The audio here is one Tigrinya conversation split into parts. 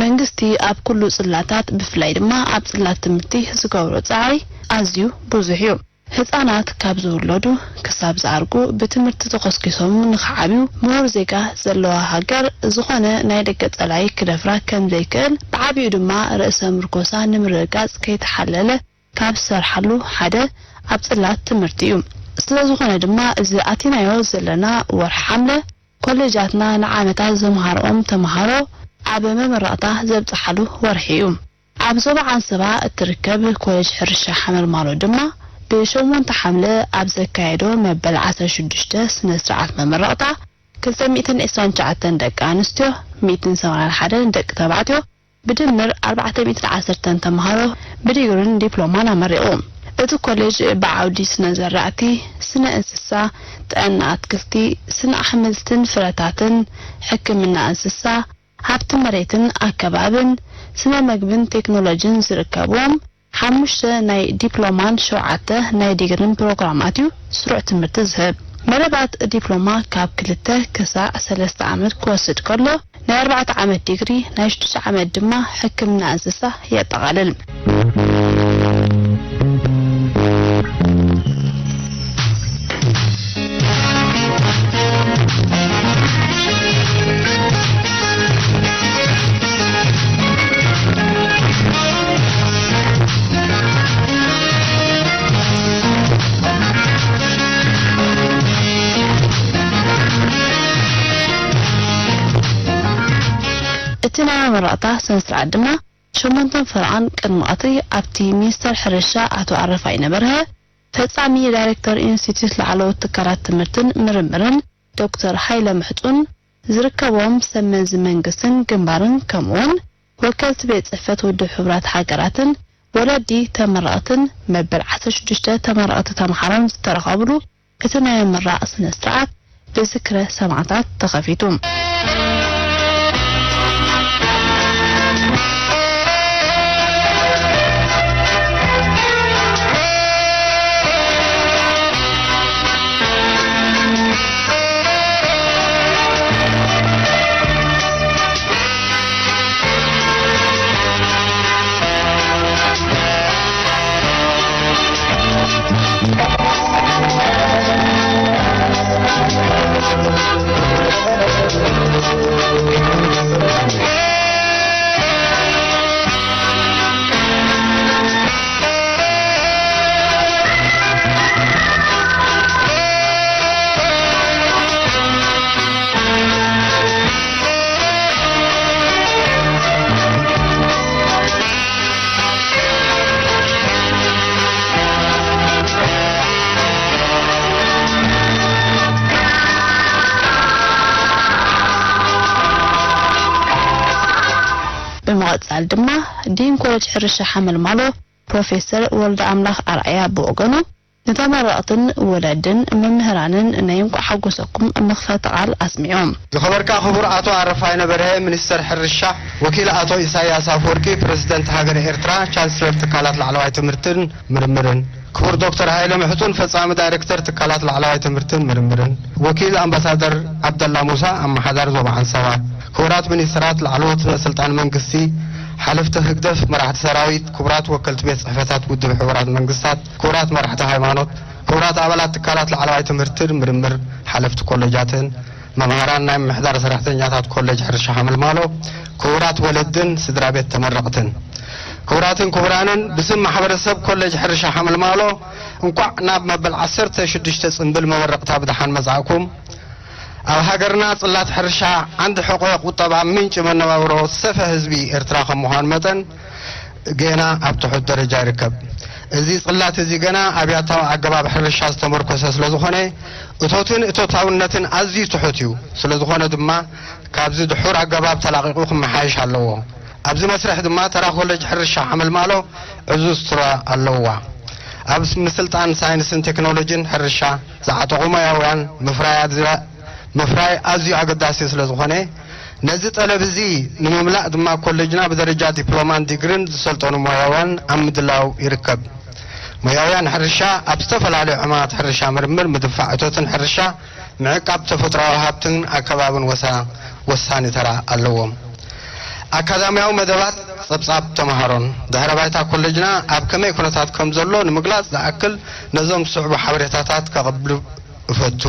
መንግስቲ ኣብ ኩሉ ጽላታት፣ ብፍላይ ድማ ኣብ ጽላት ትምህርቲ ዝገብሮ ጻዕሪ ኣዝዩ ብዙሕ እዩ። ህጻናት ካብ ዝውለዱ ክሳብ ዝኣርጉ ብትምህርቲ ተኾስኪሶም ንኽዓብዩ፣ ምሁር ዜጋ ዘለዋ ሃገር ዝኾነ ናይ ደገ ጸላኢ ክደፍራ ከም ዘይክእል፣ ብዓቢኡ ድማ ርእሰ ምርኮሳ ንምርግጋጽ ከይተሓለለ ካብ ዝሰርሓሉ ሓደ ኣብ ጽላት ትምህርቲ እዩ። ስለ ዝኾነ ድማ እዚ ኣቲናዮ ዘለና ወርሒ ሓምለ ኮሌጃትና ንዓመታት ዘምሃርኦም ተምሃሮ ኣብ መመረቕታ ዘብጽሓሉ ወርሒ እዩ። ኣብ ዞባ ዓንሰባ እትርከብ ኮሌጅ ሕርሻ ሓመልማሎ ድማ ብሸሞንተ ሓምለ ኣብ ዘካየዶ መበል ዓሰርተ ሽዱሽተ ስነ ስርዓት መመረቕታ ክልተ ሚእትን ዕስራን ትሽዓተን ደቂ ኣንስትዮ፣ ሚእትን ሰማንያን ሓደን ደቂ ተባዕትዮ፣ ብድምር ኣርባዕተ ሚእትን ዓሰርተን ተምሃሮ ብዲግሪን ዲፕሎማን ኣመሪቑ። እቲ ኮሌጅ ብዓውዲ ስነ ዘራእቲ፣ ስነ እንስሳ፣ ጥዕና ኣትክልቲ፣ ስነ ኣሕምልትን ፍረታትን፣ ሕክምና እንስሳ፣ ሃብቲ መሬትን ኣከባብን፣ ስነ መግብን ቴክኖሎጂን ዝርከብዎም ሓሙሽተ ናይ ዲፕሎማን ሸውዓተ ናይ ዲግሪን ፕሮግራማት እዩ ስሩዕ ትምህርቲ ዝህብ። መደባት ዲፕሎማ ካብ ክልተ ክሳዕ ሰለስተ ዓመት ክወስድ ከሎ፣ ናይ ኣርባዕተ ዓመት ዲግሪ፣ ናይ ሽዱሽተ ዓመት ድማ ሕክምና እንስሳ የጠቓልል። እቲ ናይ መመረቕታ ስነ ስርዓት ድማ ሸሞንተን ፈረቓን ቅድሚ ቀትሪ ኣብቲ ሚኒስተር ሕርሻ ኣቶ ኣረፋይነ በርሀ፣ ፈጻሚ ዳይሬክተር ኢንስቲትዩት ላዕለዎት ትካላት ትምህርትን ምርምርን ዶክተር ሃይለ ምሕጹን ዝርከቦም ሰብ መዚ መንግስትን ግንባርን፣ ከምኡውን ወከልቲ ቤት ጽሕፈት ውድብ ሕቡራት ሃገራትን ወለዲ ተመረቕትን መበል ዓሰርተ ሽዱሽተ ተመረቕቲ ተምሃሮን ዝተረኸብሉ እቲ ናይ ምምራቕ ስነ ስርዓት ብዝክረ ሰማእታት ተኸፊቱ። ብምቕጻል ድማ ዲን ኮሌጅ ሕርሻ ሓመልማሎ ፕሮፌሰር ወልደ ኣምላኽ ኣርኣያ ብወገኑ፣ ንተመረቕትን ወለድን መምህራንን ናይ እንቋዕ ሓጎሰኩም መኽፈቲ ቃል ኣስሚዑ። ዝኸበርካ ክቡር ኣቶ ኣረፋይነ በርሀ፣ ሚኒስተር ሕርሻ፣ ወኪል ኣቶ ኢሳያስ ኣፈወርቂ፣ ፕረዚደንት ሃገረ ኤርትራ፣ ቻንስለር ትካላት ላዕለዋይ ትምህርትን ምርምርን፣ ክቡር ዶክተር ሃይለ ምሕጹን፣ ፈጻሚ ዳይሬክተር ትካላት ላዕለዋይ ትምህርትን ምርምርን፣ ወኪል ኣምባሳደር ዓብደላ ሙሳ፣ ኣመሓዳሪ ዞባ ዓንሰባ፣ ክቡራት ሚኒስተራት፣ ላዕለዎት ስልጣን መንግስቲ፣ ሓለፍቲ ህግደፍ፣ መራሕቲ ሰራዊት፣ ክቡራት ወከልቲ ቤት ጽሕፈታት ውድብ ሕቡራት መንግስታት፣ ክቡራት መራሕቲ ሃይማኖት፣ ክቡራት ኣባላት ትካላት ላዕለዋይ ትምህርትን ምርምር፣ ሓለፍቲ ኮሌጃትን፣ መምሃራን፣ ናይ ምምሕዳር ሰራሕተኛታት ኮሌጅ ሕርሻ ሓመልማሎ፣ ክቡራት ወለድን ስድራ ቤት ተመረቕትን። ክቡራትን ክቡራንን፣ ብስም ማሕበረሰብ ኮሌጅ ሕርሻ ሓመልማሎ እንቋዕ ናብ መበል ዓሰርተ ሽዱሽተ ጽምብል መመረቕታ ብደሓን መጻእኩም። ኣብ ሃገርና ጽላት ሕርሻ ዓንዲ ሕቖ ቁጠባ፣ ምንጪ መነባብሮ ዝሰፈ ህዝቢ ኤርትራ ከም ምዃኑ መጠን፣ ገና ኣብ ትሑት ደረጃ ይርከብ። እዚ ጽላት እዚ ገና ኣብ ያታዊ ኣገባብ ሕርሻ ዝተመርኮሰ ስለ ዝኾነ፣ እቶትን እቶታውነትን ኣዝዩ ትሑት እዩ። ስለ ዝኾነ ድማ፣ ካብዚ ድሑር ኣገባብ ተላቒቑ ክመሓየሽ ኣለዎ። ኣብዚ መስርሕ ድማ ተራ ኮሌጅ ሕርሻ ሓመልማሎ ዕዙዝ ተራ ኣለዋ። ኣብ ምስልጣን ሳይንስን ቴክኖሎጂን ሕርሻ ዝዓጠቑ ሞያውያን ምፍራይ ኣዝ-፣ ምፍራይ ኣዝዩ ኣገዳሲ ስለ ዝኾነ፣ ነዚ ጠለብ እዚ ንምምላእ ድማ ኮሌጅና ብደረጃ ዲፕሎማን ዲግሪን ዝሰልጠኑ ሞያውያን ኣብ ምድላው ይርከብ። ሞያውያን ሕርሻ ኣብ ዝተፈላለዩ ዕማማት ሕርሻ ምርምር፣ ምድንፋዕ እቶትን ሕርሻ ምዕቃብ ተፈጥሮኣዊ ሃብትን ኣከባብን ወሳ ወሳኒ ተራ ኣለዎም። ኣካዳሚያዊ መደባት ጸብጻብ ተምሃሮን ድሕረ ባይታ ኮሌጅና ኣብ ከመይ ኩነታት ከም ዘሎ ንምግላጽ ዝኣክል ነዞም ዝስዕቡ ሓበሬታታት ከቕብል እፈቱ።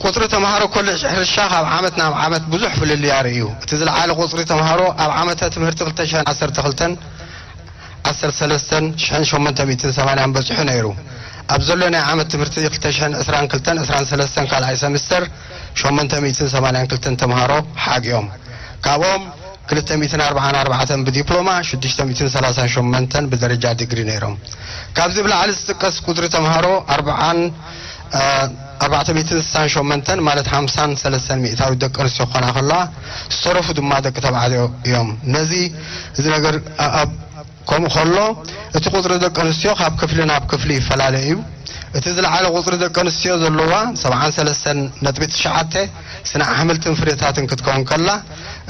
ቁጽሪ ተምሃሮ ኮሌጅ ሕርሻ ካብ ዓመት ናብ ዓመት ብዙሕ ፍልልይ ኣርእዩ። እቲ ዝለዓለ ቁጽሪ ተምሃሮ ኣብ ዓመተ ትምህርቲ ክልተ ሽሕን ዓሰርተ ክልተን ዓሰርተ ሰለስተን ሽሕን ሸሞንተ ሚእትን ሰማንያን በጺሑ ነይሩ። ኣብ ዘሎ ናይ ዓመት ትምህርቲ ክልተ ሽሕን ዕስራን ክልተን ዕስራን ሰለስተን ካልኣይ ሰሚስተር ሸሞንተ ሚእትን ሰማንያን ክልተን ተምሃሮ ሓቂኦም። ካብኦም ክልተ ሚእትን ኣርብዓን ኣርባዕተን ብዲፕሎማ፣ ሽዱሽተ ሚእትን ሰላሳን ሸሞንተን ብደረጃ ዲግሪ ነይሮም። ካብዚ ብላዕሊ ዝጥቀስ ቁጽሪ ተምሃሮ ኣርብዓን፣ እ፣ ኣርባዕተ ሚእትን ስሳን ሸሞንተን ማለት ሓምሳን ሰለስተን ሚእታዊት ደቂ ኣንስትዮ ክኾና ከለዋ፣ ዝተረፉ ድማ ደቂ ተባዕትዮ እዮም። ነዚ፣ እዚ ነገር ኣ-፣ ኣብ ከምኡ ከሎ፣ እቲ ቁጽሪ ደቂ ኣንስትዮ ካብ ክፍሊ ናብ ክፍሊ ይፈላለ እዩ። እቲ ዝለዓለ ቁጽሪ ደቂ ኣንስትዮ ዘለዋ ሰብዓን ሰለስተን ነጥቢ ትሽዓተ ስነ ኣሕምልትን ፍሬታትን ክትከውን ከላ፣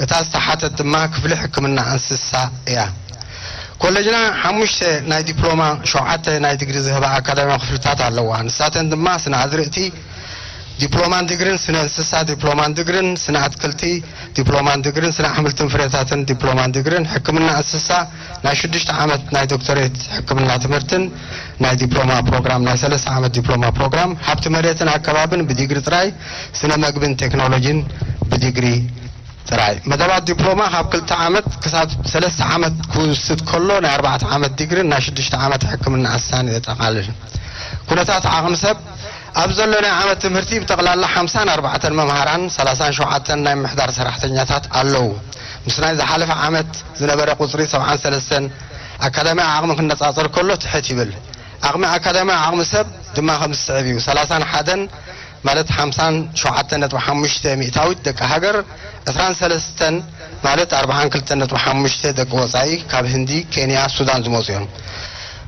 እታ ዝተሓተት ድማ ክፍሊ ሕክምና እንስሳ እያ። ኮሌጅና ሓሙሽተ ናይ ዲፕሎማ፣ ሸውዓተ ናይ ዲግሪ ዝህባ ኣካዳሚያዊ ክፍልታት ኣለዋ። ንሳተን ድማ ስነ ኣዝርእቲ ዲፕሎማን ዲግሪን፣ ስነ እንስሳ ዲፕሎማን ዲግሪን፣ ስነ ኣትክልቲ ዲፕሎማን ዲግሪን፣ ስነ ኣሕምልትን ፍሬታትን ዲፕሎማን ዲግሪን፣ ሕክምና እንስሳ ናይ ሽዱሽተ ዓመት ናይ ዶክተሬት ሕክምና ትምህርትን ናይ ዲፕሎማ ፕሮግራም፣ ናይ ሰለስተ ዓመት ዲፕሎማ ፕሮግራም፣ ሃብቲ መሬትን ኣከባብን ብዲግሪ ጥራይ፣ ስነ መግብን ቴክኖሎጂን ብዲግሪ ጥራይ። መደባት ዲፕሎማ ካብ ክልተ ዓመት ክሳብ ሰለስተ ዓመት ክውስድ ከሎ፣ ናይ ኣርባዕተ ዓመት ዲግሪን ናይ ሽዱሽተ ዓመት ሕክምና እንስሳን የጠቓልል። ኩነታት ዓቕሚ ሰብ፣ ኣብ ዘሎ ናይ ዓመት ትምህርቲ ብጠቕላላ ሓምሳን ኣርባዕተን መምሃራን ሰላሳን ሸውዓተን ናይ ምምሕዳር ሰራሕተኛታት ኣለዉ። ምስ ናይ ዝሓለፈ ዓመት ዝነበረ ቁጽሪ ሰብዓን ሰለስተን ኣካዳሚያዊ ዓቕሚ ክነጻጸር ከሎ ትሕት ይብል። ዓቕሚ ኣካዳሚያዊ ዓቕሚ ሰብ ድማ ከም ዝስዕብ እዩ። ሰላሳን ሓደን ማለት ሓምሳን ሸውዓተን ነጥቢ ሓሙሽተ ሚእታዊት ደቂ ሃገር፣ ዕስራን ሰለስተን ማለት ኣርብዓን ክልተን ነጥቢ ሓሙሽተ ደቂ ወጻኢ ካብ ህንዲ፣ ኬንያ፣ ሱዳን ዝመጹ እዮም።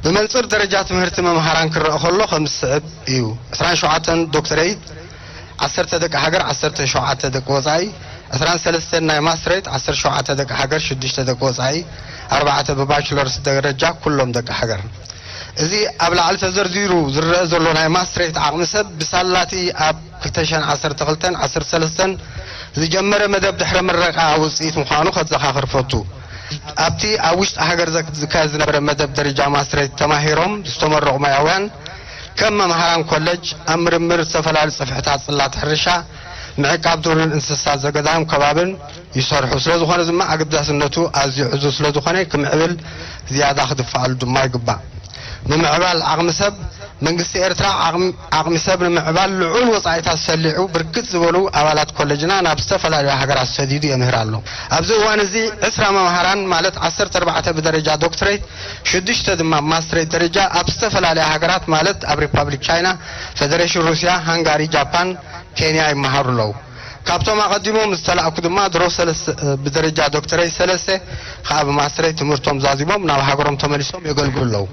ብመንጽር ደረጃ ትምህርቲ መምሃራን ክረአ ከሎ ከም ዝስዕብ እዩ። ዕስራን ሸውዓተን ዶክተረይት፣ ዓሰርተ ደቂ ሃገር፣ ዓሰርተ ሸውዓተ ደቂ ወጻኢ፣ ዕስራን ሰለስተን ናይ ማስትሬት፣ ዓሰርተ ሸውዓተ ደቂ ሃገር፣ ሽዱሽተ ደቂ ወጻኢ፣ ኣርባዕተ ብባችለርስ ደረጃ፣ ኩሎም ደቂ ሃገር። እዚ ኣብ ላዕሊ ተዘርዚሩ ዝረአ ዘሎ ናይ ማስትሬት ዓቕሚ ሰብ ብሳላቲ ኣብ ክልተ ሽሕን ዓሰርተ ክልተን ዓሰርተ ሰለስተን ዝጀመረ መደብ ድሕረ ምረቃ ውጽኢት ምዃኑ ከዘኻኽር ፈቱ። ኣብቲ ኣብ ውሽጢ ሃገር ዘክ-፣ ዝካየድ ዝነበረ መደብ ደረጃ ማስትሬት ተማሂሮም ዝተመረቑ ሞያውያን ከም መምሃራን ኮለጅ፣ ኣብ ምርምር ዝተፈላለዩ ጽፍሕታት ጽላት ሕርሻ፣ ምዕቃብ ዱርን እንስሳ ዘገዳም ከባብን ይሰርሑ። ስለ ዝኾነ ድማ ኣገዳስነቱ ኣዝዩ ዕዙዝ ስለ ዝኾነ ክምዕብል ዝያዳ ክድፈኣሉ ድማ ይግባእ። ምምዕባል ዓቕሚ ሰብ፣ መንግስቲ ኤርትራ ዓቕሚ፣ ዓቕሚ ሰብ ንምዕባል ልዑል ወጻኢታት ሰሊዑ ብርክት ዝበሉ ኣባላት ኮለጅና ናብ ዝተፈላለዩ ሃገራት ሰዲዱ የምህር ኣሎ። ኣብዚ እዋን እዚ ዕስራ መምሃራን ማለት ዓሰርተ ኣርባዕተ ብደረጃ ዶክትሬት፣ ሽዱሽተ ድማ ማስትሬት ደረጃ ኣብ ዝተፈላለያ ሃገራት ማለት ኣብ ሪፓብሊክ ቻይና፣ ፌደሬሽን ሩስያ፣ ሃንጋሪ፣ ጃፓን፣ ኬንያ ይመሃሩ ኣለዉ። ካብቶም ኣቐዲሞም ዝተላእኩ ድማ ድሮ ሰለስተ፣ ብደረጃ ዶክተሬት ሰለስተ ከኣ ብማስተሬት ትምህርቶም ዛዚሞም ናብ ሃገሮም ተመሊሶም የገልግሉ ኣለዉ።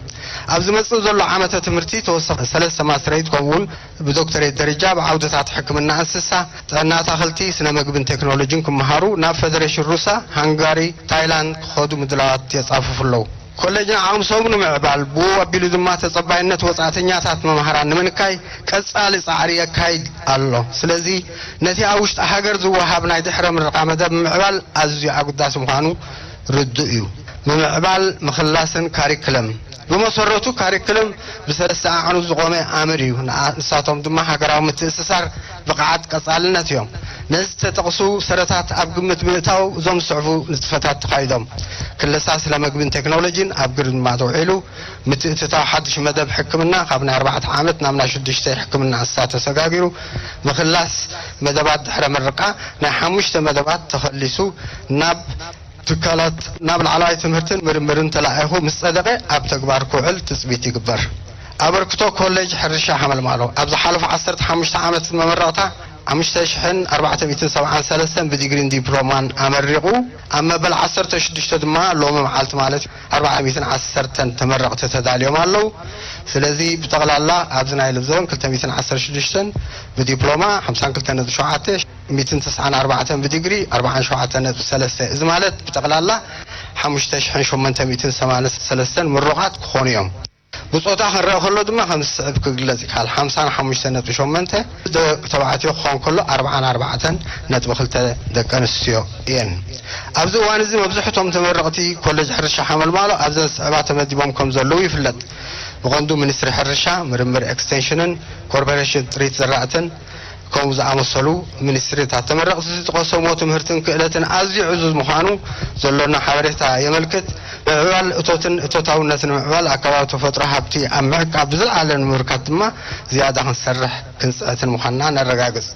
ኣብ ዝመጽእ ዘሎ ዓመተ ትምህርቲ ተወሰኸ ሰለስተ ማስተሬት ከምኡውን ብዶክተሬት ደረጃ ብዓውድታት ሕክምና እንስሳ፣ ጥዕና ኣታኽልቲ፣ ስነ መግብን ቴክኖሎጂን ክመሃሩ ናብ ፌደሬሽን ሩሳ፣ ሃንጋሪ፣ ታይላንድ ክኸዱ ምድላዋት የጻፍፉ ኣለዉ። ኮሌጅና ዓቕሚ ሰቡ ንምዕባል ብኡ ኣቢሉ ድማ ተጸባይነት ወጻእተኛታት መምሃራን ንምንካይ ቀጻሊ ጻዕሪ የካይድ ኣሎ። ስለዚ ነቲ ኣብ ውሽጢ ሃገር ዝወሃብ ናይ ድሕረ ምረቓ መደብ ምምዕባል ኣዝዩ ኣገዳሲ ምዃኑ ርዱእ እዩ። ምምዕባል ምኽላስን ካሪክለም። ብመሰረቱ ካሪክለም ብሰለስተ ኣዕኑድ ዝቖመ ኣምር እዩ። ንኣ-፣ ንሳቶም ድማ ሃገራዊ ምትእስሳር፣ ብቕዓት፣ ቀጻልነት እዮም። ነዚ ዝተጠቕሱ ሰረታት ኣብ ግምት ብምእታው እዞም ዝስዕቡ ንጥፈታት ተኻይዶም። ክለሳ ስለ መግብን ቴክኖሎጂን ኣብ ግምት ድማ ተውዒሉ፣ ምትእትታው ሓድሽ መደብ ሕክምና ካብ ናይ ኣርባዕተ ዓመት ናብ ናይ ሽዱሽተ ሕክምና እንስሳ ተሰጋጊሩ፣ ምኽላስ መደባት ድሕረ ምርቃ ናይ ሓሙሽተ መደባት ተኸሊሱ ናብ ትካላት፣ ናብ ላዕለዋይ ትምህርትን ምርምርን ተላኢኹ ምስ ጸደቐ ኣብ ተግባር ክውዕል ትጽቢት ይግበር። ኣበርክቶ ኮሌጅ ሕርሻ ሓመልማሎ ኣብ ዝሓለፉ ዓሰርተ ሓሙሽተ ዓመት መመረቕታ ሓሙሽተ ሽሕን ኣርባዕተ ሚእትን ሰብዓን ሰለስተን ብዲግሪን ዲፕሎማን ኣመሪቑ፣ ኣብ መበል ዓሰርተ ሽዱሽተ ድማ ሎሚ መዓልቲ ማለት ኣርባዕተ ሚእትን ዓሰርተን ተመረቕቲ ተዳልዮም ኣለዉ። ስለዚ ብጠቕላላ ኣብዚ ናይ ልብዘበን ክልተ ሚእትን ዓሰርተ ሽዱሽተን ብዲፕሎማ፣ ሓምሳን ክልተን ነጥቢ ሸውዓተ፣ ሚእትን ተስዓን ኣርባዕተን ብዲግሪ፣ ኣርባዓን ሸውዓተን ነጥቢ ሰለስተ። እዚ ማለት ብጠቕላላ ሓሙሽተ ሽሕን ሸሞንተ ሚእትን ሰማንያን ሰለስተን ምሩቓት ክኾኑ እዮም። ብጾታ ክንረኣ ከሎ ድማ ከም ዝስዕብ ክግለጽ ይከኣል። ሓምሳን ሓሙሽተ ነጥቢ ሸሞንተ ደቂ ተባዕትዮ ክኸውን ከሎ፣ ኣርባዓን ኣርባዕተን ነጥቢ ክልተ ደቂ ኣንስትዮ እየን። ኣብዚ እዋን እዚ መብዝሕቶም ተመረቕቲ ኮሌጅ ሕርሻ ሓመልማሎ ኣብዘን ዝስዕባ ተመዲቦም ከም ዘለዉ ይፍለጥ። ብቐንዱ ሚኒስትሪ ሕርሻ፣ ምርምር ኤክስቴንሽንን ኮርፖሬሽን ጥሪት ዘራእትን ከምኡ ዝኣመሰሉ ሚኒስትሪታት። ተመረቕቲ ዝጥቀሰምዎ ትምህርትን ክእለትን ኣዝዩ ዕዙዝ ምዃኑ ዘሎና ሓበሬታ የመልክት። ምዕባል እቶትን እቶታውነትን ምዕባል ኣካባቢ ተፈጥሮ ሃብቲ ኣብ ምዕቃብ ብዝለዓለ ንምብርካት ድማ ዝያዳ ክንሰርሕ ክንጽዕትን ምዃንና ነረጋግጽ።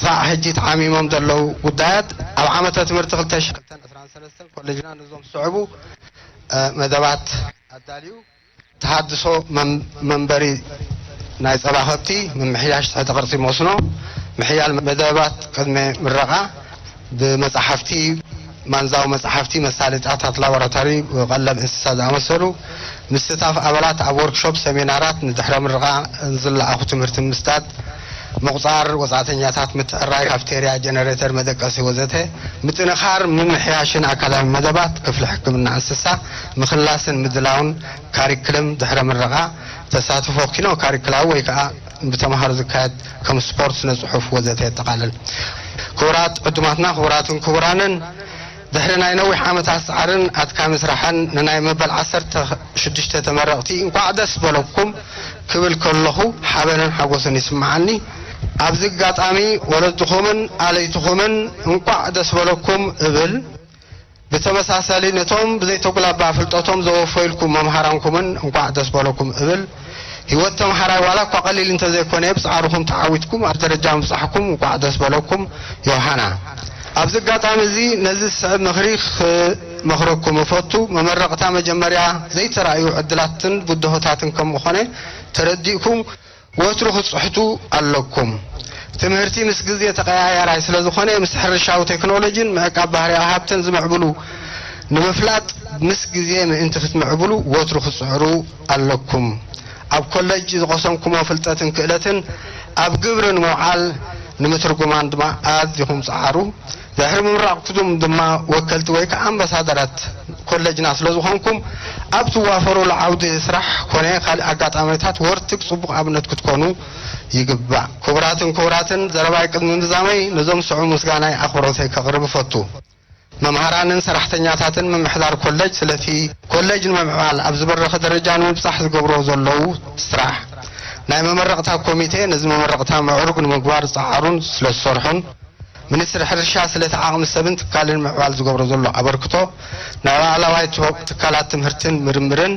ስራዕ ሕጂ ተዓሚሞም ዘለዉ ጉዳያት ኣብ ዓመተ ትምህርቲ ክልተ ሽሕን ዕስራን ሰለስተን ኮሌጅና ነዞም ዝስዕቡ፣ እ፣ መደባት ኣዳልዩ። ተሃድሶ መም-፣ መንበሪ ናይ ጸባ ከብቲ፣ ምምሕያሽ ትሕተ ቅርጺ መስኖ፣ ምሕያል መደባት ቅድመ ምረቓ ብመጻሕፍቲ፣ ማንዛዊ መጻሕፍቲ፣ መሳለጥያታት ላቦራቶሪ፣ ቀለብ እንስሳ ዝኣመሰሉ፣ ምስታፍ ኣባላት ኣብ ወርክሾፕ፣ ሰሚናራት፣ ንድሕረ ምረቓ ዝለኣኹ ትምህርቲ ምስዳድ፣ ምቑጻር ወጻእተኛታት፣ ምትዕራይ ካፍቴርያ፣ ጀነሬተር፣ መደቀሲ ወዘተ፣ ምጥንኻር ምምሕያሽን ኣካዳሚ መደባት ክፍሊ ሕክምና እንስሳ ምኽላስን ምድላውን ካሪክለም ድሕረ ምረቓ ተሳትፎ ኪኖ ካሪክላዊ ወይ ከዓ ብተምሃሮ ዝካየድ ከም ስፖርት፣ ስነ ጽሑፍ ወዘተ የጠቓልል። ክቡራት ዕዱማትና፣ ክቡራትን ክቡራንን፣ ድሕሪ ናይ ነዊሕ ዓመታት ጻዕርን ኣድካሚ ስራሕን ንናይ መበል ዓሰርተ ሽዱሽተ ተመረቕቲ እንቋዕ ደስ በለኩም ክብል ከለኹ ሓበንን ሓጎስን ይስምዓኒ። ኣብዚ ኣጋጣሚ ወለድኹምን ኣለይትኹምን እንቋዕ ደስ በለኩም እብል። ብተመሳሳሊ ነቶም ብዘይተጉላባ ፍልጠቶም ዘወፈዩልኩም መምሃራንኩምን እንቋዕ ደስ በለኩም እብል። ህይወት ተምሃራይ ዋላ እኳ ቀሊል እንተዘይኮነ ብጻዕርኹም ተዓዊትኩም ኣብ ደረጃ ምብጻሕኩም እንቋዕ ደስ በለኩም። ዮሃና። ኣብዚ ኣጋጣሚ እዚ ነዚ ዝስዕብ ምኽሪ ክመኽረኩም እፈቱ። መመረቕታ መጀመርያ ዘይተራእዩ ዕድላትን ብድሆታትን ከም ምኾነ ተረዲእኩም ወትሩ ክትጽሕቱ ኣለኩም። ትምህርቲ ምስ ግዜ ተቐያያራይ ስለ ዝኾነ፣ ምስ ሕርሻዊ ቴክኖሎጂን ምዕቃብ ባህርያዊ ሃብትን ዝምዕብሉ ንምፍላጥ፣ ምስ ግዜ ምእንቲ ክትምዕብሉ ወትሩ ክትጽዕሩ ኣለኩም። ኣብ ኮለጅ ዝቐሰምኩሞ ፍልጠትን ክእለትን ኣብ ግብሪ ንምውዓል ንምትርጉማን ድማ ኣዚኹም ጽዓሩ። ድሕሪ ምምራቕኩም ድማ ወከልቲ ወይ ከዓ ኣምባሳደራት ኮለጅና ስለ ዝኾንኩም፣ ኣብ ትዋፈሩሉ ዓውዲ ስራሕ ኮነ ካልእ ኣጋጣሚታት ወርትግ ጽቡቕ ኣብነት ክትኮኑ ይግባእ። ክቡራትን ክቡራትን፣ ዘረባይ ቅድሚ ምዛመይ ነዞም ዝስዕቡ ምስጋናይ ኣኽብሮተይ ከቕርብ እፈቱ። መምሃራንን ሰራሕተኛታትን ምምሕዳር ኮለጅ ስለቲ ኮለጅ ንምምዕባል ኣብ ዝበረኸ ደረጃ ንምብጻሕ ዝገብርዎ ዘለዉ ስራሕ፣ ናይ መመረቕታ ኮሚቴ ነዚ መመረቕታ ምዕሩግ ንምግባር ዝጸዓሩን ስለ ዝሰርሑን፣ ሚኒስትሪ ሕርሻ ስለቲ ዓቕሚ ሰብን ትካልን ምዕባል ዝገብሮ ዘሎ ኣበርክቶ፣ ናይ ላዕለዋይ ትካላት ትምህርትን ምርምርን፣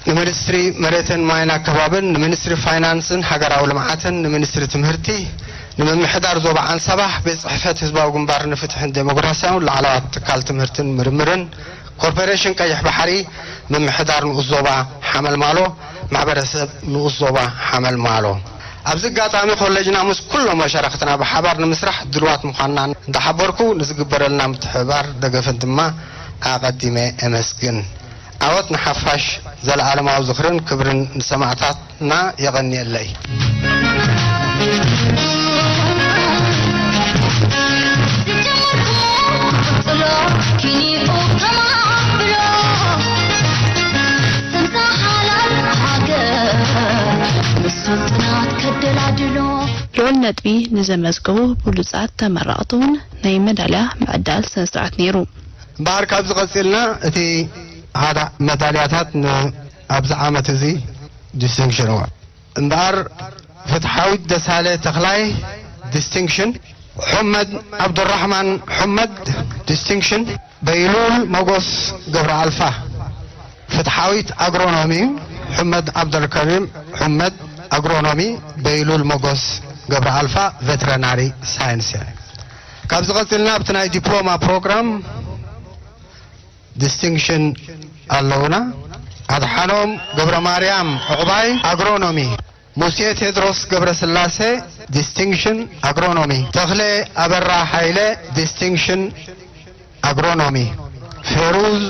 ንሚኒስትሪ መሬትን ማይን ኣከባብን፣ ንሚኒስትሪ ፋይናንስን ሃገራዊ ልምዓትን፣ ንሚኒስትሪ ትምህርቲ፣ ንምምሕዳር ዞባ ዓንሰባ፣ ቤት ጽሕፈት ህዝባዊ ግንባር ንፍትሕን ዴሞክራስያውን ላዕለዋት ትካል ትምህርትን ምርምርን፣ ኮርፖሬሽን ቀይሕ ባሕሪ፣ ምምሕዳር ንኡስ ዞባ ሓመልማሎ፣ ማሕበረሰብ ንኡስ ዞባ ሓመልማሎ። ኣብዚ ኣጋጣሚ ኮሌጅና ምስ ኩሎም መሻርኽትና ብሓባር ንምስራሕ ድልዋት ምዃንና እንዳሓበርኩ፣ ንዝግበረልና ምትሕብባር ደገፍን ድማ ኣቐዲመ እመስግን። ዓወት ንሓፋሽ፣ ዘለኣለማዊ ዝኽርን ክብርን ንሰማእታትና። የቐንየለይ። ልዑል ነጥቢ ንዘመዝገቡ ብሉጻት ተመረቕቲ እውን ናይ መዳልያ ምዕዳል ስነ ስርዓት ነይሩ። እምበኣር ካብዚ ቀጺልና እቲ ሓደ መዳልያታት ን-፣ ኣብዚ ዓመት እዚ ዲስቲንክሽን እዋ እምበኣር ፍትሓዊት ደሳለ ተኽላይ ዲስቲንክሽን፣ ሑመድ ዓብዱራሕማን ሑመድ ዲስቲንክሽን፣ በይሉል ሞጎስ ገብረኣልፋ ፍትሓዊት ኣግሮኖሚ፣ ሑመድ ዓብደልከሪም ሑመድ ኣግሮኖሚ፣ በይሉል ሞጎስ ገብረኣልፋ ቬተረናሪ ሳይንስ። ካብዚ ቀፂልና ኣብቲ ናይ ዲፕሎማ ፕሮግራም ዲስቲንክሽን ኣለውና። ኣድሓኖም ገብረማርያም ዑቕባይ ኣግሮኖሚ፣ ሙሴ ቴድሮስ ገብረስላሴ ዲስቲንክሽን ኣግሮኖሚ፣ ተኽለ ኣበራ ሃይለ ዲስቲንክሽን ኣግሮኖሚ፣ ፌሩዝ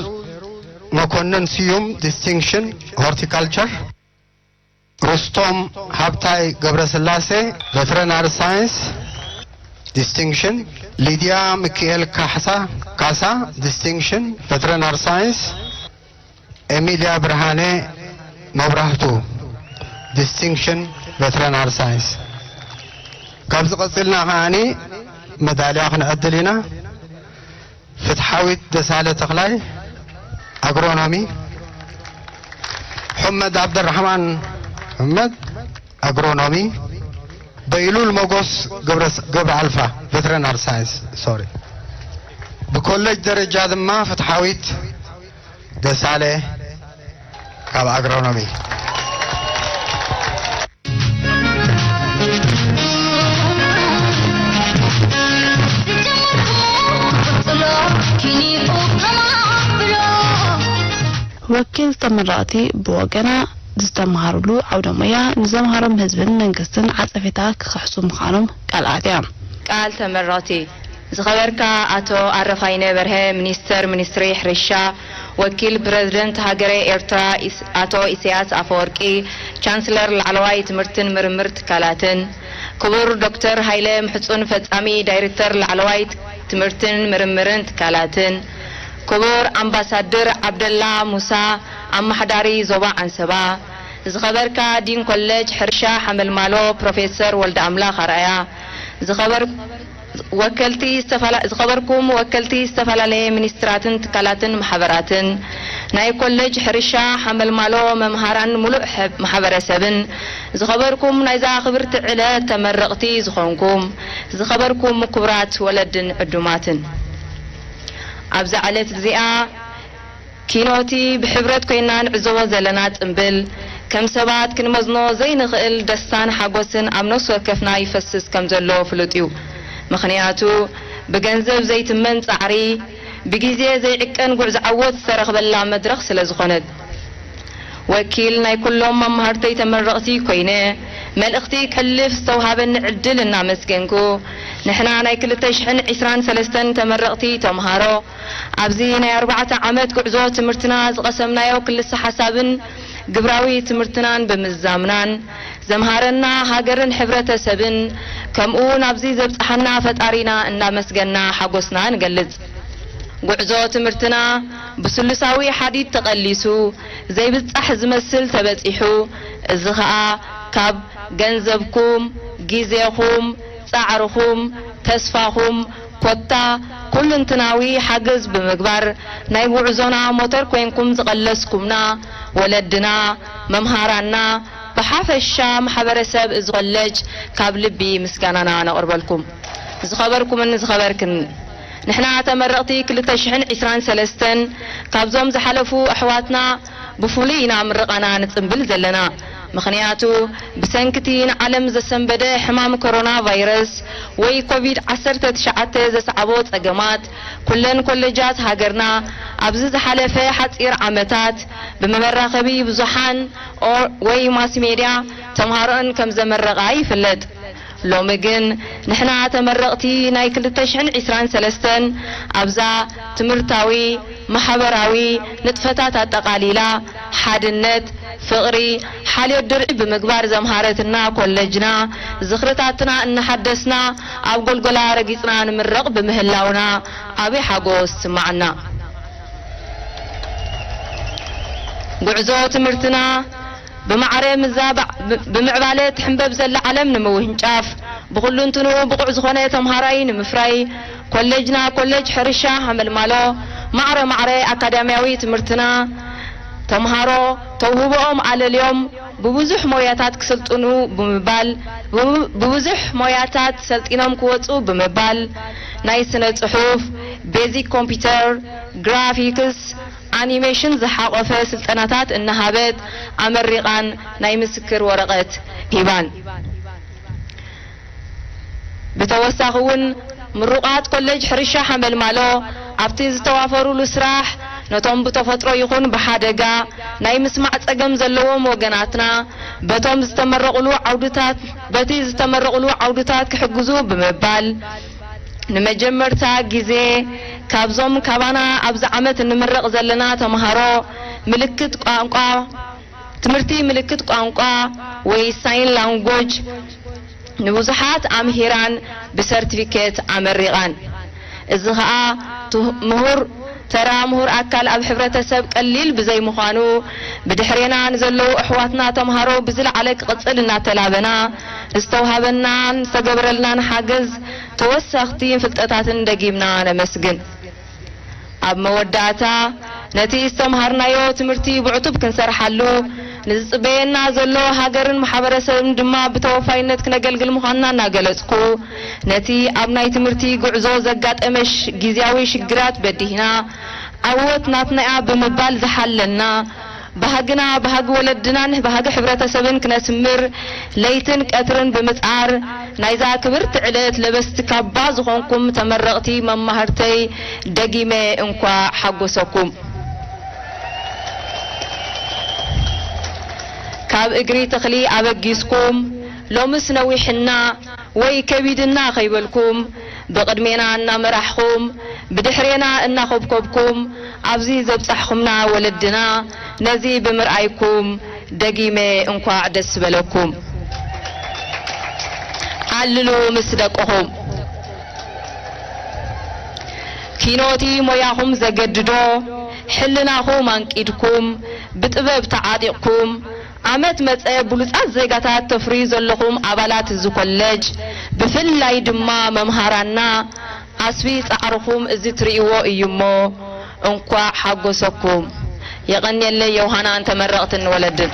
መኮንን ስዩም ዲስቲንክሽን ሆርቲካልቸር፣ ሩስቶም ሃብታይ ገብረስላሴ ቨተረናሪ ሳይንስ ዲስቲንክሽን፣ ሊድያ ሚኪኤል ካሕሳ ካሳ ዲስቲንክሽን ቨተረናሪ ሳይንስ፣ ኤሚልያ ብርሃነ መብራህቱ፣ ዲስቲንክሽን ቬተሪናሪ ሳይንስ። ካብዚ ቀጺልና ከዓኒ መዳልያ ክንዕድል ኢና። ፍትሓዊት ደሳለ ተኽላይ፣ ኣግሮኖሚ። ሑመድ ዓብደራሕማን ሑመድ፣ ኣግሮኖሚ። በይሉል ሞጎስ ገብረ፣ ገብረ ኣልፋ፣ ቬተሪናሪ ሳይንስ፣ ሶሪ። ብኮሌጅ ደረጃ ድማ ፍትሓዊት ደሳለ ካብ ኣግሮኖሚ። ወኪል ተመረቕቲ ብወገና፣ ዝተምሃሩሉ ዓውደ ሞያ ንዘምሃሮም ህዝብን መንግስትን ዓጸፌታ ክኽሕሱ ምዃኖም ቃል ኣትያ። ቃል ተመረቕቲ። ዝኸበርካ ኣቶ ኣረፋይነ በርሀ፣ ሚኒስተር ሚኒስትሪ ሕርሻ፣ ወኪል ፕረዚደንት ሃገረ ኤርትራ ኢስ-፣ ኣቶ ኢሳያስ ኣፈወርቂ፣ ቻንስለር ላዕለዋይ ትምህርትን ምርምር ትካላትን፣ ክቡር ዶክተር ሃይለ ምሕጹን ፈጻሚ ዳይሬክተር ላዕለዋይ ትምህርትን ምርምርን ትካላትን፣ ክቡር ኣምባሳድር ዓብደላ ሙሳ፣ ኣመሓዳሪ ዞባ ዓንሰባ፣ ዝኸበርካ ዲን ኮለጅ ሕርሻ ሓመልማሎ ፕሮፌሰር ወልደኣምላኽ ኣርኣያ፣ ዝኸበር-፣ ወከልቲ ዝተፈላ-፣ ዝኸበርኩም ወከልቲ ዝተፈላለየ ሚኒስትራትን ትካላትን ማሕበራትን፣ ናይ ኮለጅ ሕርሻ ሓመልማሎ መምሃራን፣ ምሉእ ሕብ-፣ ማሕበረሰብን፣ ዝኸበርኩም ናይዛ ክብርቲ ዕለት ተመረቕቲ ዝኾንኩም፣ ዝኸበርኩም ክቡራት ወለድን ዕዱማትን፣ ኣብዛ ዕለት እዚኣ ኪኖቲ ብሕብረት ኮይና ንዕዘቦ ዘለና ጽምብል፣ ከም ሰባት ክንመዝኖ ዘይንኽእል ደስታን ሓጎስን ኣብ ነፍሲ ወከፍና ይፈስስ ከም ዘሎ ፍሉጥ እዩ። ምኽንያቱ፣ ብገንዘብ ዘይትመን ጻዕሪ፣ ብግዜ ዘይዕቀን ጉዕዞ ዓወት ዝተረኽበላ መድረኽ ስለ ዝኾነት። ወኪል ናይ ኩሎም መማህርተይ ተመረቕቲ ኮይነ፣ መልእኽቲ ከሕልፍ ዝተውሃበኒ ዕድል እናመስገንኩ፣ ንሕና ናይ ክልተ ሽሕን ዕስራን ሰለስተን ተመረቕቲ ተምሃሮ፣ ኣብዚ ናይ ኣርባዕተ ዓመት ጉዕዞ ትምህርትና ዝቐሰምናዮ ክልሰ ሓሳብን ግብራዊ ትምህርትናን ብምዝዛምናን፣ ዘምሃረና ሃገርን ሕብረተሰብን፣ ከምኡውን ኣብዚ ዘብጽሓና ፈጣሪና እናመስገና ሓጎስና ንገልጽ። ጉዕዞ ትምህርትና ብስሉሳዊ ሓዲድ ተቐሊሱ፣ ዘይብጻሕ ዝመስል ተበጺሑ፣ እዚ ኸኣ ካብ ገንዘብኩም፣ ግዜኹም፣ ጻዕርኹም፣ ተስፋኹም፣ ኮታ ኩልንትናዊ ሓገዝ ብምግባር፣ ናይ ጉዕዞና ሞተር ኮይንኩም ዝቐለስኩምና ወለድና፣ መምሃራንና፣ ብሓፈሻ ማሕበረሰብ እዚ ኮለጅ ካብ ልቢ ምስጋናና ነቕርበልኩም። ዝኸበርኩምን ዝኸበርክን፣ ንሕና ተመረቕቲ ክልተ ሽሕን ዕስራን ሰለስተን ካብዞም ዝሓለፉ ኣሕዋትና ብፍሉይ ኢና ምርቓና ንጽምብል ዘለና። ምኽንያቱ፣ ብሰንኪ እቲ ንዓለም ዘሰንበደ ሕማም ኮሮና ቫይረስ ወይ ኮቪድ ዓሰርተ ትሽዓተ ዘስዓቦ ጸገማት፣ ኩለን ኮለጃት ሃገርና ኣብዚ ዝሓለፈ ሓጺር ዓመታት ብመራኸቢ ብዙሓን ኦር-፣ ወይ ማስ ሜድያ ተምሃሮኣን ከም ዘመረቓ ይፍለጥ። ሎሚ ግን ንሕና ተመረቕቲ ናይ ክልተ ሽሕን ዕስራን ሰለስተን ኣብዛ ትምህርታዊ፣ ማሕበራዊ ንጥፈታት ኣጠቓሊላ፣ ሓድነት፣ ፍቕሪ፣ ሓልዮት ድርዒ ብምግባር ዘምሃረትና ኮለጅና፣ ዝኽርታትና እናሓደስና ኣብ ጎልጎላ ረጊጽና ንምረቕ ብምህላውና ዓቢ ሓጎስ ይስምዓና። ጉዕዞ ትምህርትና ብማዕረ ምስዛ ብ-፣ ብምዕባለ ትሕንበብ ዘላ ዓለም ንምውንጫፍ፣ ብኹሉ እንትንኡ ብቑዕ ዝኾነ ተምሃራይ ንምፍራይ፣ ኮሌጅና ኮሌጅ ሕርሻ ሃመልማሎ፣ ማዕረ ማዕረ ኣካዳሚያዊ ትምህርትና፣ ተምሃሮ ተውህቦኦም ኣለልዮም ብብዙሕ ሞያታት ክስልጥኑ ብምባል፣ ብብ-፣ ብብዙሕ ሞያታት ሰልጢኖም ክወጹ ብምባል፣ ናይ ስነ ጽሑፍ፣ ቤዚክ ኮምፒውተር፣ ግራፊክስ፣ ኣኒሜሽን ዝሓቖፈ ስልጠናታት እናሃበት ኣመሪቓን ናይ ምስክር ወረቐት ሂባን። ብተወሳኺ እውን ምሩቓት ኮሌጅ ሕርሻ ሓመልማሎ ኣብቲ ዝተዋፈሩሉ ስራሕ ነቶም ብተፈጥሮ ይኹን ብሓደጋ ናይ ምስማዕ ጸገም ዘለዎም ወገናትና በቶም ዝተመረቑሉ ዓውድታት፣ በቲ ዝተመረቑሉ ዓውድታት ክሕግዙ ብምባል ንመጀመርታ ግዜ ካብዞም ካባና ኣብዚ ዓመት እንምረቕ ዘለና ተምሃሮ ምልክት ቋንቋ፣ ትምህርቲ ምልክት ቋንቋ ወይ ሳይን ላንጎጅ ንብዙሓት ኣምሂራን ብሰርቲፊኬት ኣመሪቓን። እዚ ኸኣ ትህ-፣ ምሁር ተራ ምሁር ኣካል ኣብ ሕብረተሰብ ቀሊል ብዘይምዃኑ፣ ብድሕሬና ንዘለዉ ኣሕዋትና ተምሃሮ ብዝለዓለ ክቕጽል እናተላበና፣ ንዝተውሃበናን ዝተገበረልናን ሓገዝ ተወሰኽቲ ፍልጠታትን ደጊምና ነመስግን። ኣብ መወዳእታ፣ ነቲ ዝተምሃርናዮ ትምህርቲ ብዕቱብ ክንሰርሓሉ፣ ንዝጽበየና ዘሎ ሃገርን ማሕበረሰብን ድማ ብተወፋይነት ክነገልግል ምዃንና እናገለጽኩ፣ ነቲ ኣብ ናይ ትምህርቲ ጉዕዞ ዘጋጠመ ሽ-፣ ግዝያዊ ሽግራት በዲህና፣ ዓወት ናትና እያ ብምባል ዝሓለና፣ ባህግና፣ ባህጊ ወለድናን ባህጊ ሕብረተሰብን ክነስምር ለይትን ቀትርን ብምጽዓር፣ ናይዛ ክብርቲ ዕለት ለበስቲ ካባ ዝኾንኩም ተመረቕቲ መማህርተይ፣ ደጊመ እንኳዕ ሓጎሰኩም። ካብ እግሪ ተኽሊ ኣበጊስኩም፣ ሎምስ ነዊሕና ወይ ከቢድና ከይበልኩም፣ ብቕድሜና እናመራሕኹም፣ ብድሕሬና እናኾብኮብኩም፣ ኣብዚ ዘብጻሕኹምና ወለድና፣ ነዚ ብምርኣይኩም፣ ደጊመ እንኳዕ ደስ በለኩም። ዓልሉ ምስ ደቅኹም። ኪኖቲ ሞያኹም ዘገድዶ፣ ሕልናኹም ኣንቂድኩም፣ ብጥበብ ተዓጢቕኩም፣ ዓመት መጸ ብሉጻት ዜጋታት ተፍርዩ ዘለኹም ኣባላት እዚ ኮለጅ፣ ብፍላይ ድማ መምሃራንና፣ ዓስቢ ጻዕርኹም እዚ ትርእይዎ እዩ እሞ፣ እንኳዕ ሓጎሰኩም። የቐንየለይ ዮሃናን ተመረቕትን ወለድን።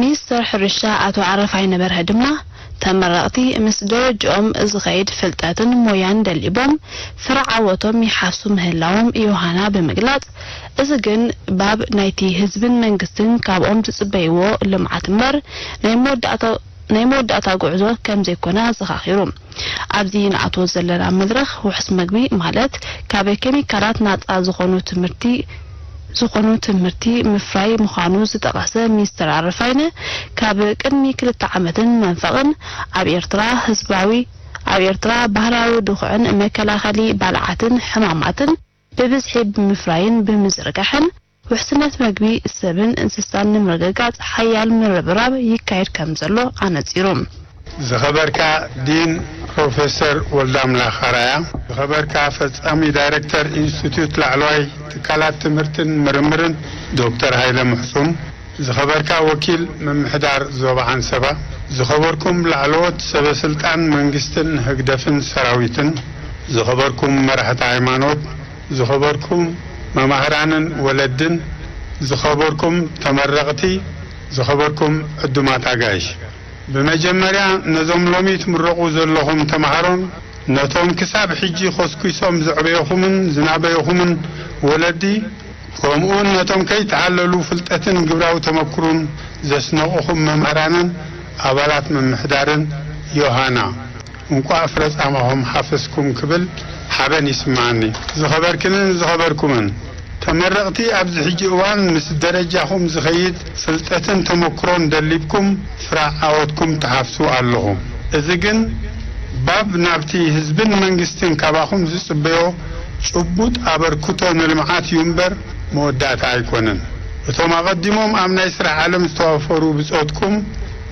ሚኒስተር ሕርሻ ኣቶ ኣረፋይነ በርሀ ድማ፣ ተመረቕቲ ምስ ደረጅኦም ዝኸይድ ፍልጠትን ሞያን ደሊቦም ፍረ ዓወቶም ይሓፍሱ ምህላዎም ዮሃና ብምግላጽ፣ እዚ ግን ባብ ናይቲ ህዝብን መንግስትን ካብኦም ዝጽበይዎ ልምዓት እምበር ናይ መወዳእታ፣ ናይ መወዳእታ ጉዕዞ ከም ዘይኮነ ኣዘኻኺሩ። ኣብዚ ንኣትዎ ዘለና መድረኽ ውሑስ መግቢ ማለት ካብ ኬሚካላት ናጻ ዝኾኑ ትምህርቲ፣ ዝኾኑ ትምህርቲ ምፍራይ ምዃኑ ዝጠቐሰ ሚኒስተር ኣረፋይነ፣ ካብ ቅድሚ ክልተ ዓመትን መንፈቕን ኣብ ኤርትራ ህዝባዊ፣ ኣብ ኤርትራ ባህላዊ ድኹዕን መከላኸሊ ባልዓትን ሕማማትን ብብዝሒ ብምፍራይን ብምዝርጋሕን፣ ውሕስነት መግቢ ሰብን እንስሳን ንምርግጋጽ ሓያል ምርብራብ ይካየድ ከም ዘሎ ኣነጺሩ። ዝኸበርካ ዲን ፕሮፌሰር ወልዳምላኽ ኣርኣያ፣ ዝኸበርካ ፈጻሚ ዳይሬክተር ኢንስቲትዩት ላዕለዋይ ትካላት ትምህርትን ምርምርን ዶክተር ሃይለ ምሕጹን፣ ዝኸበርካ ወኪል ምምሕዳር ዞባ ዓንሰባ፣ ዝኸበርኩም ላዕለዎት ሰበ ስልጣን መንግስትን ህግደፍን ሰራዊትን፣ ዝኸበርኩም መራሕቲ ሃይማኖት፣ ዝኸበርኩም መማህራንን ወለድን፣ ዝኸበርኩም ተመረቕቲ፣ ዝኸበርኩም ዕዱማት ኣጋይሽ። ብመጀመርያ ነዞም ሎሚ ትምረቑ ዘለኹም ተምሃሮን ነቶም ክሳብ ሕጂ ኮስኲሶም ዘዕበየኹምን ዝናበየኹምን ወለዲ፣ ከምኡውን ነቶም ከይተዓለሉ ፍልጠትን ግብራዊ ተመክሮን ዘስነቑኹም መምህራንን ኣባላት ምምሕዳርን ዮሃና፣ እንቋዕ ፍረ ጻማኹም ሓፈስኩም ክብል ሓበን ይስምዓኒ። ዝኸበርክንን ዝኸበርኩምን ተመረቕቲ፣ ኣብዚ ሕጂ እዋን ምስ ደረጃኹም ዝኸይድ ፍልጠትን ተመክሮን ደሊብኩም ፍረ ዓወትኩም ትሓፍሱ ኣለኹም። እዚ ግን ባብ ናብቲ ህዝብን መንግስትን ካባኹም ዝጽበዮ ጭቡጥ ኣበርክቶ ንልምዓት እዩ እምበር መወዳእታ ኣይኮነን። እቶም ኣቐዲሞም ኣብ ናይ ስራሕ ዓለም ዝተዋፈሩ ብጾትኩም፣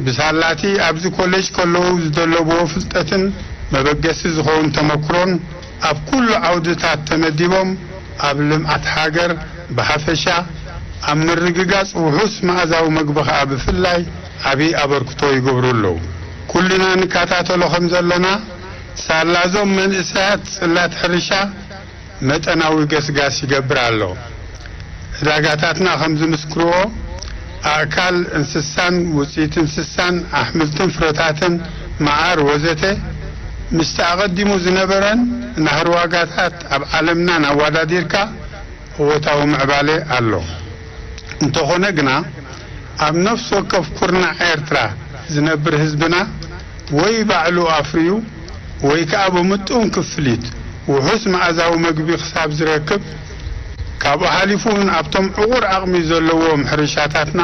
ብሳላቲ ኣብዚ ኮሌጅ ከለዉ ዝደለብዎ ፍልጠትን መበገሲ ዝኸውን ተመክሮን ኣብ ኩሉ ዓውድታት ተመዲቦም ኣብ ልምዓት ሃገር ብሓፈሻ፣ ኣብ ምርግጋጽ ውሑስ መኣዛዊ መግቢ ከኣ ብፍላይ ዓቢ ኣበርክቶ ይገብሩ ኣለዉ። ኩልና ንከታተሎ ከም ዘለና፣ ሳላ እዞም መንእሰያት ጽላት ሕርሻ መጠናዊ ገስጋስ ይገብር ኣሎ። ዕዳጋታትና ከም ዝምስክርዎ፣ ኣእካል እንስሳን ውጽኢት እንስሳን፣ ኣሕምልትን ፍረታትን፣ መዓር ወዘተ፣ ምስቲ ኣቐዲሙ ዝነበረን ናህሪ ዋጋታት ኣብ ዓለምናን ኣወዳዲርካ፣ እወታዊ ምዕባለ ኣሎ። እንተኾነ ግና፣ ኣብ ነፍሲ ወከፍ ኩርናዕ ኤርትራ ዝነብር ህዝብና ወይ ባዕሉ ኣፍርዩ ወይ ከኣ ብምጡን ክፍሊት ውሑስ መኣዛዊ መግቢ ክሳብ ዝረክብ፣ ካብኡ ሓሊፉ እውን ኣብቶም ዕቑር ዓቕሚ ዘለዎም ሕርሻታትና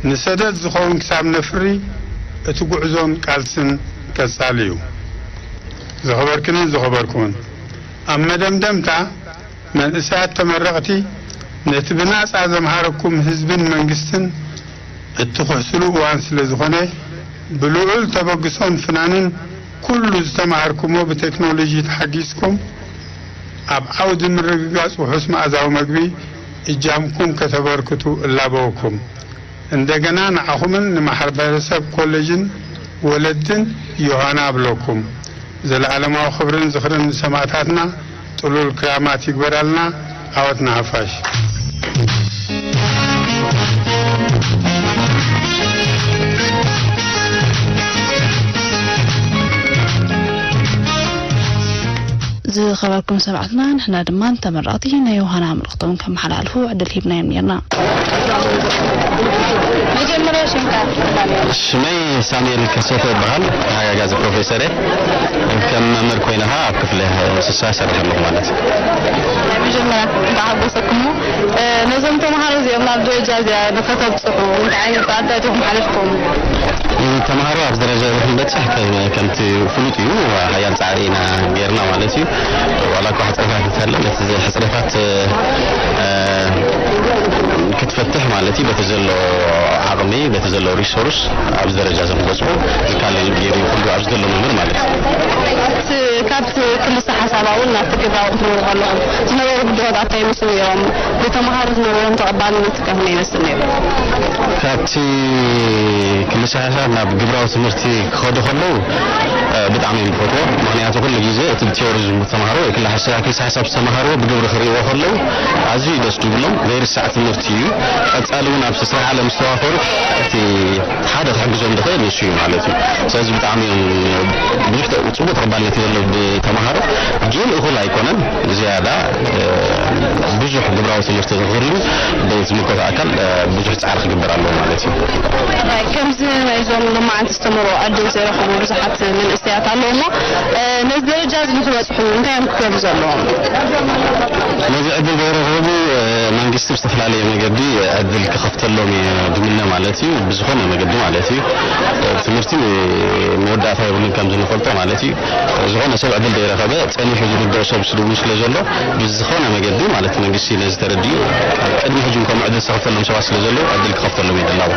ንሰደት ዝኸውን ክሳብ ነፍሪ እቲ ጉዕዞን ቃልስን ቀጻሊ እዩ። ዝኸበርክንን ዝኸበርኩን፣ ኣብ መደምደምታ መንእሰያት ተመረቕቲ ነቲ ብናጻ ዘምሃረኩም ህዝብን መንግስትን እትኽሕስሉ እዋን ስለ ዝኾነ፣ ብልዑል ተበግሶን ፍናንን ኩሉ ዝተማሃርኩሞ ብቴክኖሎጂ ተሓጊዝኩም ኣብ ዓውዲ ምርግጋጽ ውሑስ መኣዛዊ መግቢ እጃምኩም ከተበርክቱ እላበወኩም። እንደገና ንዓኹምን ንማሕበረሰብ ኮሌጅን ወለድን ዮሃና እብለኩም። ዘለኣለማዊ ክብርን ዝኽርን ንሰማእታትና፣ ጥሉል ክራማት ይግበራልና። ዓወት ንሓፋሽ። ዝኸበርኩም ሰማዕትና፣ ንሕና ድማ ንተመረቕቲ ናይ ዮሃና መልእኽቶም ከመሓላልፉ ዕድል ሂብናዮም ነርና። መጀመርያ ሽምካ ትፈልጣለህ? ሽመይ ሳሙኤል ከሰተ ይበሃል። ተሓጋጋዚ ፕሮፌሰር እየ። ከም መምህር ኮይነ ኸዓ ኣብ ክፍሊ እንስሳ እሰርሕ ኣለኹ ማለት እዩ። ናይ መጀመርያ እንኳዕ ሓጎሰኩም። እ፣ ነዞም ተምሃሮ እዚኦም ናብ ደረጃ እዚኣ ንኸተብጽሑ እንታይ ዓይነት ኣጋጣሚ ሓሊፍኩም? ተምሃሮ ኣብዚ ደረጃ እዚ ክንበጽሕ ከም-፣ ከምቲ ፍሉጥ እዩ፣ ሓያል ጻዕሪ ኢና ጌርና ማለት እዩ። ዋላ እኳ ሕጽረታት እንተሃለ፣ ነቲ ሕጽረታት፣ እ፣ ክትፈትሕ ማለት እዩ፣ በቲ ዘሎ ዓቕሚ፣ በቲ ዘሎ ሪሶርስ ኣብዚ ደረጃ እዚ ንክበጽሑ ዝካለል ገይሩ እዩ ኩሉ ኣብዚ ዘሎ መምህር ማለት እዩ። እቲ ካብቲ ክልሰ ሓሳብ እውን ናብቲ ግብራዊ ክትነብሩ ከለኹም ዝነበሩ ብድሆታት እንታይ ይመስሉ ነይሮም? ብተምሃሮ ዝነበሮም ተቐባልነት ከ ከመይ ይመስል ነይሩ? ካብቲ ክልሰ ሓሳብ ናብ ግብራዊ ትምህርቲ ክኸዱ ከለዉ፣ እ፣ ብጣዕሚ እዮም ዝፈትዎ። ምኽንያቱ ኩሉ ግዜ እቲ ብቲዮሪ ዝተምሃሮ ወይ ክልሰ ሓሳብ ዝተምሃርዎ ብግብሪ ክርእይዎ ከለዉ ኣዝዩ ደስ ድብሎም፣ ዘይርሳዕ ትምህርቲ እዩ። ቀጻሊ እውን ኣብቲ ስራሕ ዓለም ዝተዋፈሩ እቲ ሓደ ክሕግዞም ዝኽእል ንሱ እዩ ማለት እዩ። ስለዚ ብጣዕሚ እዮም ብዙሕ ተ-፣ ጽቡቕ ተቐባልነት እዩ ዘለዎ ብተምሃሮ፣ ግን እኹል ኣይኮነን። ዝያዳ፣ እ፣ ብዙሕ ግብራዊ ትምህርቲ ክህሉ ብዝምልከቶ ኣካል፣ እ፣ ብዙሕ ጻዕሪ ክግበር ኣለዎ ማለት እዩ። ከምዚ ናይዞም ሎማዓንቲ ዝተመርቑ ዕድል ዘይረኸቡ ብዙሓት መንእሰያት ኣለዉ እሞ፣ እ፣ ነዚ ደረጃ እዚ ንክበጽሑ እንታይ እዮም ክገብሩ ዘለዎም? ነዚ ዕድል ዘይረኸቡ፣ እ፣ መንግስቲ ብዝተፈላለየ መገዲ ዕድል ክኸፍተሎም እየ ድምነ ማለት እዩ። ብዝኾነ መገዲ ማለት እዩ። እ፣ ትምህርቲ መወዳእታ የብሉን ከም ዝንፈልጦ ማለት እዩ። ዝኾነ ሰብ ዕድል ዘይረኸበ ጸኒሑ ዝርድኦ ሰብ ስለ ዘሎ ብዝኾነ መገዲ ማለት መንግስቲ ነዚ ተረዲኡ ቅድሚ ሕጂ እውን ከምኡ ዕድል ዝተኸፍተሎም ሰባት ስለ ዘለዉ ዕድል ክኸፍተሎም እዩ ድላው።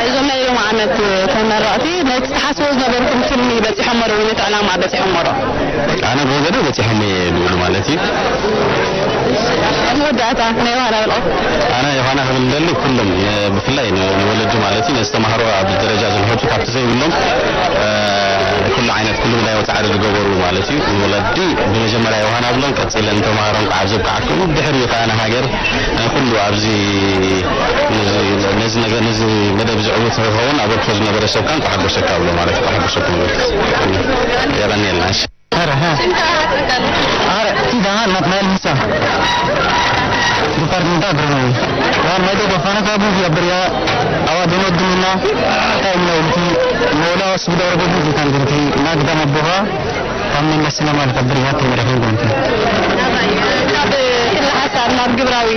እዞም ናይ ሎም ዓመት ተመረቕቲ ነቲ ትሓስቦ ዝነበርኩም ትልሚ በጺሖሞ ዶ ወይ ነቲ ዕላማ በጺሖሞ ዶ? ኣነ ብወገነ በጺሖም እየ ዝብሉ ማለት እዩ። መወዳእታ ናይ ዮሃና መልእኽቲ? ኣነ ዮሃና ክብል እንደሊ ኩሎም እ፣ ብፍላይ ን-፣ ንወለዲ ማለት እዩ፣ ነዚ ተምሃሮ ኣብ ደረጃ ዝንሕቱ ካብቲ ዘይብሎም፣ እ፣ ኩሉ ዓይነት ኩሉ መዳያዊ ጻዕሪ ዝገበሩ ማለት እዩ። ንወለዲ ብመጀመርያ ዮሃና ብሎም፣ ቀጺለ ንተምሃሮ እንኳዕ ኣብ ዘብቅዓኩም፣ ድሕሪኡ ከኣ ንሃገር፣ እ፣ ኩሉ ኣብዚ ነዚ፣ ነዚ ነገር፣ ነዚ መደብ ዝዕውት ክኸውን ኣበርክቶ ዝነበረ ሰብ ከኣ እንኳዕ ሓጎሰካ ብሎ ማለት እዩ። እንኳዕ ሓጎሰኩም። የቐንየልና። እሺ። Ara, ha. Ara, ti da na na lisa. Department agronomy. Wa mai to fana ka bu ya bria. Awa dono dumina. Ta ina ulti. Mola suda ro bu kan dinti. Na gida mabuha. Kam ni masina mal ka bria te mere hin dinti. ካብ ክልሓሳብ ናብ ግብራዊ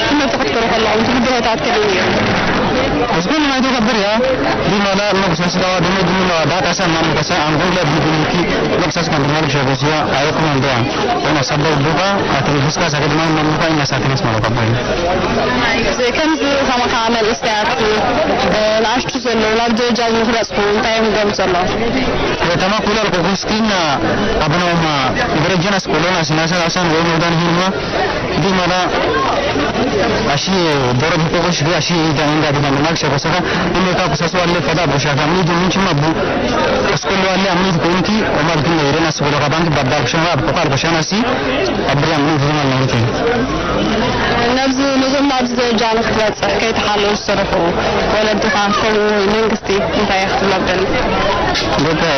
ትምህርቲ ክትከሩ ከለኹም ትብድሆታት ከመይ እዮም? Asbun mai to ka bria. Di mala no sa sa wa dono dumina wa data sa nam ka sa angula di dinti. Loksas kan mal shagosia ayo kumandea. Ona sabda buka atri huska sa kedma mamuka ina sa kenas malo kabari. ከምዚ ከማኻ መንእሰያት ንኣሽቱ ዘለዉ ናብ ደረጃ ንክበጽሑ እንታይ እዮም ዝገብሩ ዘለዉ? Tama kulal ko kuskina abana uma ibrejana skolona sinasa asan wo mudan hirma di mala ashi doro bukoko shigi ashi ida inda di mala shako saka ime ka kusasu alle fada busha ka mi di minchi mabu skolo alle amni ko inki o mal kinna irena skolo ka banki badda busha ma ko kal busha na si abri amni di mala ngi. ነብዚ ነዞም ኣብዚ ደረጃ ንክትበጽሕ ከይተሓለዉ ዝሰርሑ ወለድኻ ከምኡ መንግስቲ እንታይ ክትብሎም ደሊ? Doka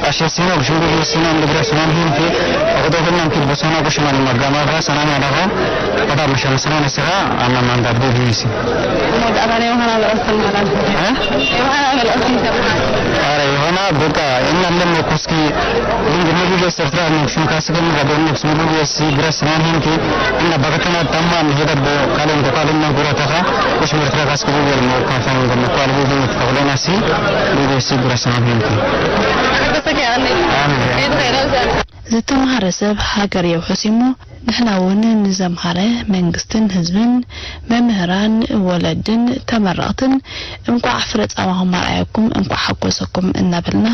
ashe sino shungu sino ndgra sino hinti okoto hinna ki bosona ko shimani magama ga sanani adaga pada musha musana nisra ana manda bu bisi. Mo da bane wana la otan mala. Ha? Wana la otan. Ara wana doka inna lemo kuski lingi nigi ge sertra no shunka sigi ni gado no shungu ge si gra sino hinti inna bagatana tamma ni heda bo kalen ko kalen na gura ተኻ እሽ ምርትረጋስ ክቡ ገርሞ ካፋን ገርሞ ኳልቡ ግን ተኸለናሲ ቢቢሲ ብረሰማ ቢንቲ። ዝተምሃረ ሰብ ሃገር የውሕስ እሞ ንሕና እውን ንዘምሃረ መንግስትን ህዝብን፣ መምህራን፣ ወለድን ተመረቕትን እንቋዕ ፍረ ጻማኹም ኣርኣየኩም፣ እንቋዕ ሓጎሰኩም እናበልና